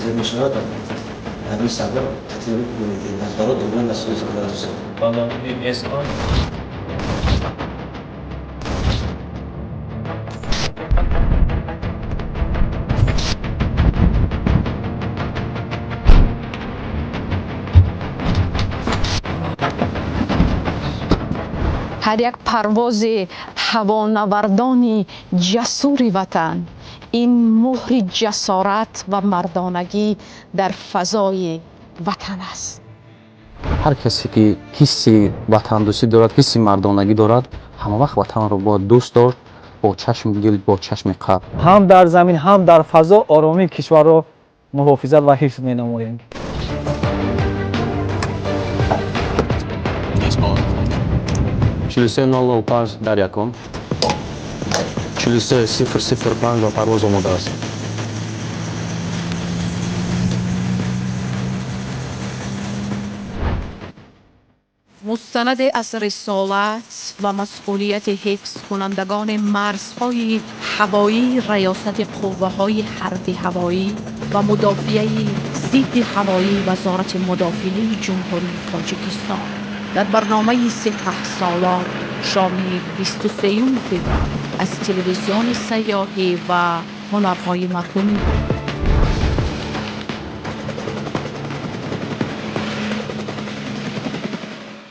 зиёд мешавад. Ҳамин сабаб барои додани масъулияти аст. Ба номи СА. Ҳар як парвози ҳавонавардони ҷасури ватан ин муҳри ҷасорат ва мардонагӣ дар фазои ватан аст. Ҳар касе ки ҳисси ватандӯстӣ дорад, ҳисси мардонагӣ дорад, ҳамавақт ватанро бояд дӯст дошт бо чашми дил, бо чашми қалб. Ҳам дар замин, ҳам дар фазо оромии кишварро муҳофизат ва ҳифз менамоем. 43.005 дар якум, 43.005 ба парвоз омода аст. Мустанаде аз рисолат ва масъулияти ҳифзкунандагони марзҳои ҳавоии Раёсати қувваҳои ҳарби ҳавоӣ ва мудофиаи зидди ҳавоии Вазорати мудофиаи Ҷумҳурии Тоҷикистон дар барномаи Сипаҳсолор шоми 23 феврал аз телевизиони сайёҳӣ ва ҳунарҳои мардумӣ.